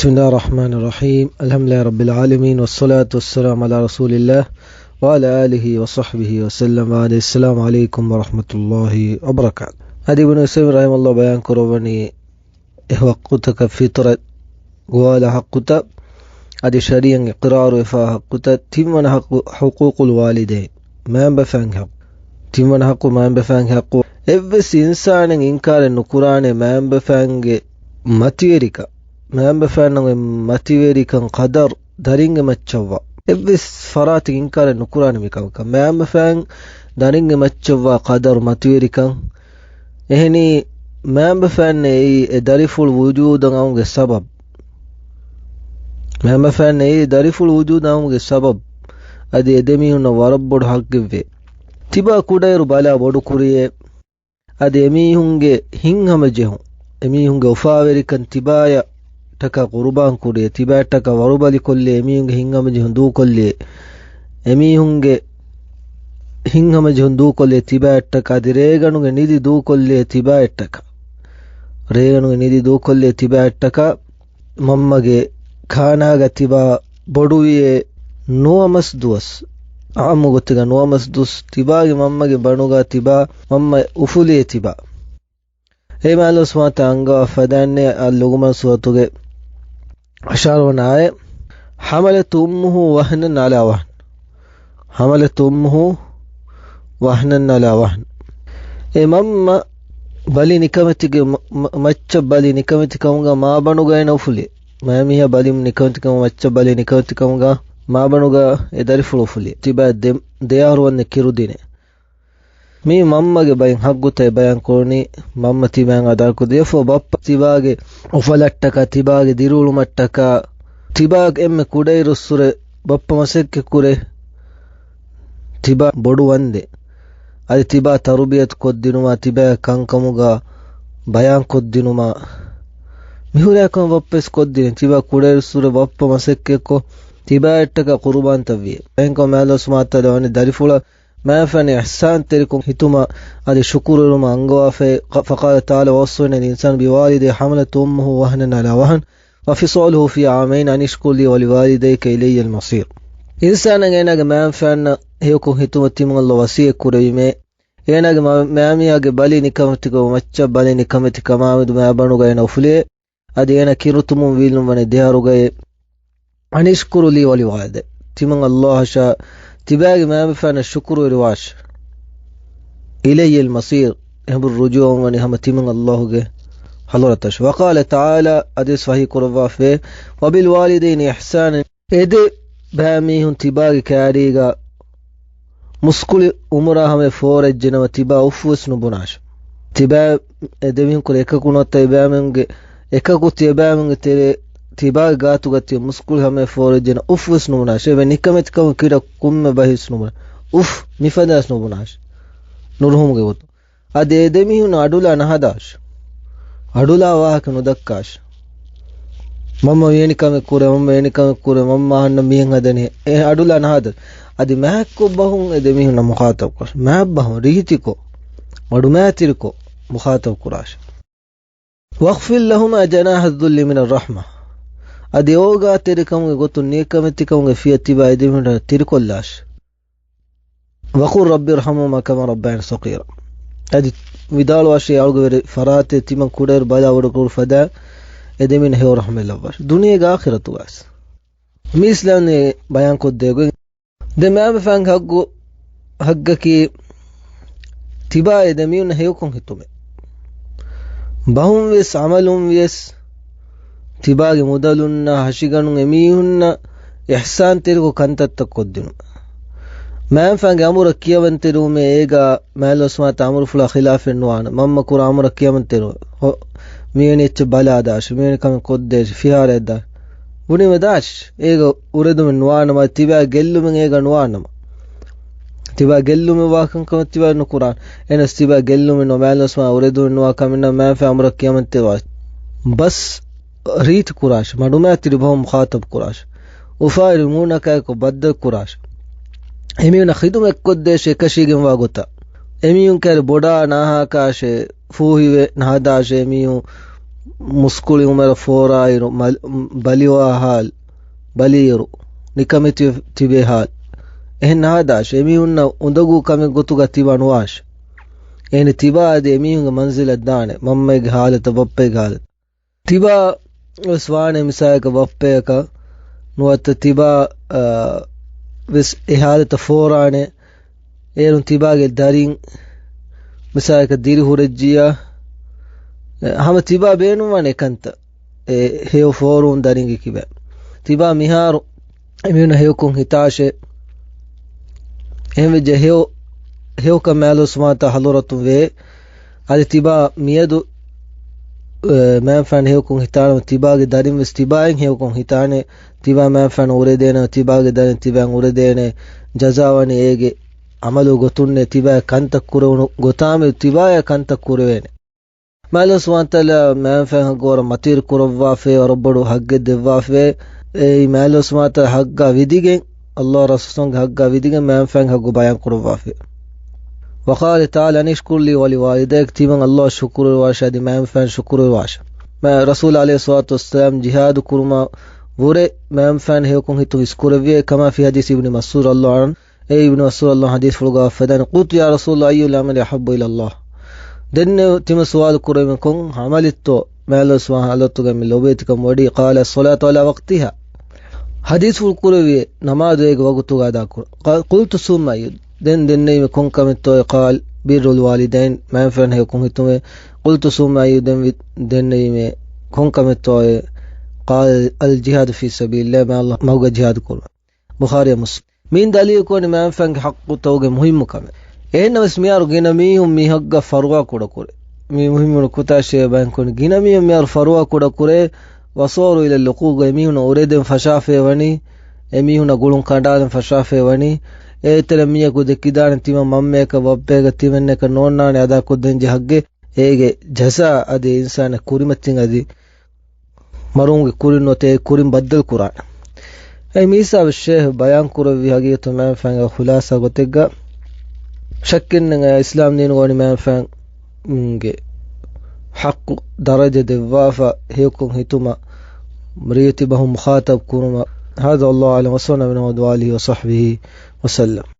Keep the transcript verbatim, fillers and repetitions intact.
بسم الله الرحمن الرحيم. الحمد لله رب العالمين، والصلاة والسلام على رسول الله وعلى آله وصحبه وسلم. وبعد، السلام عليكم ورحمة الله وبركاته. އަދި އިބްނު ޢުސައިމީން ރަޙިމަހުﷲ ބަޔާން ކުރައްވަނީ އެ ޙައްޤުތަކަށް، ފިޠުރަތް ގޮވާލާ ޙައްޤުތައް، އަދި ޝަރީޢަތް އިޤްރާރުވެފާ ޙައްޤުތައް، ތިންވަނަ ޙައްޤު، ޙުޤޫޤުލް ވާލިދައިން، މައިންބަފައިންގެ ޙައްޤު. ތިންވަނަ ޙައްޤު މައިންބަފައިންގެ ޙައްޤު. އެއްވެސް އިންސާނެއް އިންކާރެއް ނުކުރާނެ މައިންބަފައިންގެ މަތިވެރިކަން، މައިންބަފައިންނަށް އޮތް މަތިވެރިކަން، ޤަދަރު، ދަރިންގެ މައްޗަށްވާ. އެއްވެސް ފަރާތެއް އިންކާރެއް ނުކުރާނެ މިކަމަކަށް. މައިންބަފައިން ދަރިންގެ މައްޗަށްވާ ޤަދަރު، މަތިވެރިކަން. އެހެނީ، މައިންބަފައިންނަށް އެއީ އެ ދަރިފުޅު ވުޖޫދަށް އައުމުގެ ސަބަބު. މައިންބަފައިންނަށް އެއީ ދަރިފުޅު ވުޖޫދަށް އައުމުގެ ސަބަބު. އަދި އެ ދެމީހުންނަށް ވަރަށް ބޮޑު ޙައްޤެއްވޭ. ތިބާ ކުޑައިރު ބަލާ ބޮޑުކުރިޔޭ. އަދި އެމީހުންގެ ހިތްހަމަޖެހުން، އެމީހުންގެ އުފާވެރިކަން ތިބާޔަށް ޓަކާ ޤުރުބާން ކުރިޔޭ، ތިބާއަށްޓަކާ ވަރުބަލިކޮށްލިޔޭ، އެމީހުންގެ ހިތްހަމަޖެހުން ދޫކޮށްލިޔޭ، އެމީހުންގެ ހިތްހަމަޖެހުން ދޫކޮށްލިޔޭ، ތިބާއަށްޓަކާ އަދި ރޭގަނޑުގެ ނިދި ދޫކޮށްލިޔޭ، ތިބާއަށްޓަކާ ރޭގަނޑުގެ ނިދި ދޫކޮށްލިޔޭ، ތިބާއަށްޓަކާ މަންމަގެ ކާނާގަ ތިބާ ބޮޑުވިޔޭ ނުވަމަސް ދުވަސް، އާއްމު ގޮތުގަ ނުވަމަސް ދުވަސް، ތިބާގެ މަންމަގެ ބަނޑުގަ ތިބާ މަންމަ އުފުލިޔޭ ތިބާ. އެ މާލޯ ސުވާތަށް އަންގަވާ ފަދައިންނޭ އަލް ލުޤްމާން ސޫރަތުގެ އަށާރަ ވަނަ އާޔަތް، حملته أمه وهنا على وهن. حملته أمه وهنا على وهن. އެ މަންމަ ބަލި ނިކަމެތިގެ މަ-، މަ-، މައްޗަށް ބަލި ނިކަމެތިކަމުގަ މާބަނޑުގައި އުފުލި. މައިމީހާ ބަލި ނިކަމެތިކަމު މައްޗަށް ބަލި ނިކަމެތިކަމުގަ މާބަނޑުގަ އެ ދަރިފުޅު އުފުލި. ތިބާ ދެ-، ދެއަހަރު ވަންދެން ކިރުދިނެ. މީ މަންމަގެ ބައިން ޙައްޤުތައް ބަޔާން ކުރަނީ، މަންމަ ތިބާއަށް އަދާކުރި. ދެފޯ ބައްޕަ ތިބާގެ އުފަލަށްޓަކާ، ތިބާގެ ދިރިއުޅުމަށްޓަކާ، ތިބާގެ އެންމެ ކުޑައިރުއްސުރެ ބައްޕަ މަސައްކަތްކުރޭ، ތިބާ ބޮޑު ވަންދެން. އަދި ތިބާ ތަރުބިޔަތު ކޮށްދިނުމާ، ތިބާ ކަންކަމުގަ ބަޔާން ކޮށްދިނުމާ، މިހުރޭ ކަމެއް ބައްޕަވެސް ކޮށްދިނީ. ތިބާ ކުޑައިރުއްސުރެ ބައްޕަ މަސައްކަތްކޮށް، ތިބާއަށްޓަކާ ޤުރުބާންތައް ވިޔޭ. އެހެންކަމުން މާލޯ ސުވާތަށް ވަނީ ދަރިފުޅަށް މައިފަން އިޙްސާންތެރިކަން ހިތުމަށް އަދި ޝުކުރުވެރުމަށް އަންގަވާފައި. ފަ-، فقال تعالى ووصينا الإنسان بوالديه حملته أمه وهنا على وهن وفصاله في عامين أن اشكر لي ولوالديك إلي المصير. އިންސާނަށް އޭނާގެ މައިފަންނަށް ހެޔޮކޮށް ހިތުމަށް ތިމަން ﷲ ވަޞިއްޔަތް ކުރެވީމޭ. އޭނާގެ މަ-، މައިމީހާގެ ބަލި ނިކަމެތިކަމު މައްޗަށް ބަލި ނިކަމެތިކަމާމެދު މާބަނޑުގައި އުފުލޭ. އަދި އޭނާ ކިރުތުމުން ވީއްލުން ވަނީ ދެއަހަރުގައި. أن اشكر لي ولوالديك. ތިމަން ﷲ އަށާ ތިބާގެ މައިމަފާނަށް ޝުކުރުވެރިވާށި. إلي المصير. އެހުރު ރުޖޫޢަވުން ވަނީ ހަމަ ތިމަން ﷲ ގެ ޙަޟްރަތަށް. وقال تعالى، އަދިވެސް ވަޙީ ކުރައްވާފައި، وبالوالدين إحسانا. އެ ދެ ބައިމީހުން ތިބާގެ ކައިރީގަ މުސްކުޅި އުމުރާ ހަމަޔަށް ފޯރައްޖެނަމަ ތިބާ އުފް ވެސް ނުބުނާށި. ތިބާ އެ ދެމީހުން ކުރެ އެކަކު ނުވަތަ އެބައިމީހުންގެ އެކަކު ތިޔަބައިމީހުންގެ ތެރޭ ތިބާގެ ގާތުގަ ތިޔަ މުސްކުޅި ހަމަޔަށް ފޯރައްޖެނަ އުފް ވެސް ނުބުނާށި. އެބަ ނިކަމެތިކަމުން ކިޑަ ކޮންމެ ބަހެއް ވެސް ނުބުނާ. އުފް މިފަދަ ވެސް ނުބުނާށި. ނުރުހުމުގެ ގޮތުން. އަދި އެ ދެމީހުން އަޑުލާ ނަހަދާށި. އަޑުލާ ވާހަކަ ނުދައްކާށި. މަންމަ މިވެނި ކަމެއް ކުރޭ، މަންމަ އެވެނި ކަމެއް ކުރޭ، މަންމަ އަހަންނަށް މިހެން ހަދަނީ. އެ އަޑުލާ ނަހަދާ. އަދި މާތްކޮށް ބަހުން އެ ދެމީހުންނަށް މުޚާތަބް ކޮށް. މާތް ބަހުން ރީތިކޮށް، މަޑުމައިތިރިކޮށް މުޚާތަބް ކުރާށި. واخفض لهما جناح الذل من الرحمة. އަދި އޯގާތެރިކަމުގެ ގޮތުން ނިކަމެތިކަމުގެ ފިޔަ ތިބާ އެ ދެމީހުންނަށް ތިރިކޮށްލާށި. وقل رب ارحمهما كما ربياني صغيرا. އަދި ވިދާޅުވާށޭ އަޅުގެ ވެރި ފަރާތެއް ތިމަން ކުޑައިރު ބަލާ ބޮޑުކުރި ފަދަ އެ ދެމީހުން ހެޔޮ ރަޙްމަތް ލައްވާށި. ދުނިޔޭގެ އާޚިރަތުގައި ވެސް. މީސްލާން ބަޔާން ކޮށްދޭ ގޮތް. ދެ މައިމަފާން ހައްގު، ހައްގަކީ ތިބާ އެ ދެމީހުން ހެޔޮކޮށް ހިތުމެއް. ބަހުން ވިޔަސް، އަމަލުން ވިޔަސް، ތިބާގެ މުދަލުންނާ ހަށިގަނޑުން އެމީހުންނަށް އިޙްސާންތެރިކޮށް ކަންތައްތައް ކޮށްދިނުން. މައިމަފާންގެ އަމުރަށް ކިޔަވަންތެރިވުމޭ އޭގަ މާލޯ ސުވާތަށް އަމުރުފުޅާ ޚިލާފެއް ނުވާނެ. މަންމަ ކުރާ އަމުރަށް ކިޔަމަންތެރި، ހޮ، މިވެނި އެއްޗެއް ބަލާދާށި، މިވެނި ކަމެއް ކޮށްދޭށި، ފިހާރައެއް ދާށި. ބުނީމަ ދާށި، އޭގަ އުރެދުމެއް ނުވާނަމަ، ތިބާ ގެއްލުމެއް އޭގަ ނުވާނަމަ. ތިބާ ގެއްލުމެއް ވާކަންކަމަށް ތިބާ ނުކުރާނެ. އެނަސް ތިބާ ގެއްލުމެއް ނޯ، މާލޯ ސުވާ އުރެދުމެއް ނުވާ ކަމެއް ނަމަ، މާފަ އަމުރަށް ކިޔަމަންތެރިވާ. ބަސް ރީތި ކުރާށި، މަޑުމައިތިރި ބަހުން މުޚާތަބް ކުރާށި. އުފާވެރި މޫނަކާއެކު ބައްދަލު ކުރާށި. އެމީހުންނަށް ޚިދުމަތްކޮށްދޭށޭ އެކަށީގެންވާ ގޮތަށް. އެމީހުން ކައިރި ބޮޑާ ނާހާކާށޭ، ފޫހިވެ ނަހަދާށޭ އެމީހުން. މުސްކުޅި އުމަރަށް ފޯރާއިރު، މަލް-، ބަލިވާ ހާލް، ބަލިއިރު، ނިކަމެތި ތިބޭ ހާލް. އެހެން ނަހަދާށޭ. އެމީހުންނަށް އުނދަގޫ ކަމެއް ގޮތުގަ ތިބާ ނުވާށޭ. އެހެން ތިބާ އަދި އެމީހުންގެ މަންޒިލަށް ދާނެ، މަންމައެއްގެ ހާލަތަށް، ބައްޕައެއްގެ ހާލަތަށް. ތިބާ ވެސް ވާނެ މިސާލަކަށް ބައްޕަޔަކަށް ނުވަތަ ތިބާ، އާ، ވެސް އެ ހާލަތަށް ފޯރާނެ. އޭރުން ތިބާގެ ދަރިން މިސާލަކަށް ދިރިހުރެއްޖިއްޔާ، އެ، ހަމަ ތިބާ ބޭނުންވާނެ އެކަންތައް. އެ ހެޔޮ ފޯރުވުން ދަރިންގެ ކިބައިން. ތިބާ މިހާރު އެމީހުންނަށް ހެޔޮކޮށް ހިތާށޭ. އެހެންވެއްޖެ ހެޔޮ، ހެޔޮކަން މާލޯ ސުމާތާ ހަޟުރަތުން ވޭ. އަދި ތިބާ މިއަދު، އެ، މައިންފާން ހެޔޮކޮށް ހިތާނަމަ، ތިބާގެ ދަރިން ވެސް ތިބާއިން ހެޔޮކޮށް ހިތާނެ. ތިބާ މައިންފާން އުރެދޭނަމަ، ތިބާގެ ދަރިން ތިބާއިން އުރެދޭނެ. ޖަޒާ ވަނީ އޭގެ އަމަލު ގޮތުންނޭ. ތިބާ ކަންތައް ކުރެވުނު ގޮތާމެދު ތިބާޔާ ކަންތައް ކުރެވޭނެ. މާލޯ ސުވާންތަލާ މައިންފާން ހައްގު ވަރަށް މަތިވެރި ކުރައްވާފައި، ވަރަށް ބޮޑު ހައްގެއް ދެއްވާފައި. އެއީ މާލޯ ސުވާންތަލާ ހައްގާ ވިދިގެން، ﷲ ރަސޫލުގެ ހައްގާ ވިދިގެން މައިންފާން ހައްގު ބަޔާން ކުރައްވާފައި. وقال تعالى أن اشكر لي ولوالديك، ތިމަން ﷲ ޝުކުރުވެރިވާށޭ އަދި މައިންފާން ޝުކުރުވެރިވާށޭ. މާ ރަސޫލާ ޢަލައިހި ޞަލާތު ވައްސަލާމް ޖިހާދު ކުރުމަށް ވުރެ މައިންފާން ހެޔޮކޮށް ހިތުން އިސްކުރެއްވިއޭ، كما في حديث ابن مسعود رضي الله عنه، އެ އިބްނު މަސްޢޫދު ރަޟިޔަﷲ ޢަންހު ޙަދީޘްފުޅުގަ ފެދަން، قلت يا رسول الله أي العمل أحب إلى الله؟ ދެން ތިމަން ސުވާލު ކުރެވެން ކޮން ޢަމަލެއްތޯ މާލޯ ސުވާން ޙާލަތުގަ މި ލޯބިވެތިކަން ވޮޑީ؟ قال الصلاة على وقتها، ޙަދީޘްފުޅު ކުރެވި ނަމާދު އޭގެ ވަގުތުގަ އަދާކުރުން. قلت ثم أي؟ ދެން ދެންނެވީމޭ ކޮން ކަމެއްތޯއޭ؟ قال بر الوالدين، މައިންފާން ހެޔޮކޮށް ހިތުން. قلت ثم أي؟ ދެން ވި-، ދެންނެވީމޭ ކޮން ކަމެއްތޯއޭ؟ قال الجهاد في سبيل الله، މާ ﷲ މަގުގަ ޖިހާދު ކުރުން. ބުޚާރީ މުސްލިމް. މިއިން ދަލީލު ކުރަނީ މައިންފާންގެ ޙައްޤުތަކުގެ މުހިއްމުކަމެއް. އެހެންނަމަވެސް މިހާރު ގިނަ މީހުން މި ޙައްޤަށް ފަރުވާ ކުޑަކުރޭ. މި މުހިއްމު ނުކުތާއެއް ބަޔާންކުރަނީ. ގިނަ މީހުން މިހާރު ފަރުވާ ކުޑަކުރޭ، وصاروا إلى اللقوق، އެމީހުންނަށް އުރެދެން ފަށާފައި ވަނީ، އެމީހުންނަށް ގުޅުން ކަނޑާލަން ފަށާފައި ވަނީ، އޭތެރެ މީހަކު ދެކިދާނެ ތިމަން މަންމަޔަކަށް ބައްޕަޔަކަށް ތިމަންނަޔަކަށް ނޯންނާނެ އަދާކޮށްދޭންޖެހޭ ޙައްޤެއް. އޭގެ ޖަޒާ އަދި އިންސާނާ ކުރިމަތިން އަދި މަރުވުމުގެ ކުރިން ނުވަތަ އެ ކުރިން ބައްދަލު ކުރާނެ. އެ މިސާލު ޝޭޚް ބަޔާން ކުރެއްވި ޙަޤީޤަތު މައިންފާންގެ ޚުލާޞާ ގޮތެއްގަ، ޝައްކެއް ނެތް އިސްލާމް ދީނުގަ ވަނީ މައިންފާންގެ ޙައްޤު ދަރަޖަ ދެއްވާފަ ހެޔޮކޮށް ހިތުމަށް ރިވެތި ބަހުން މުޚާޠަބް ކުރުމަށް. هذا والله أعلم وصلى الله على محمد وآله وصحبه وسلم.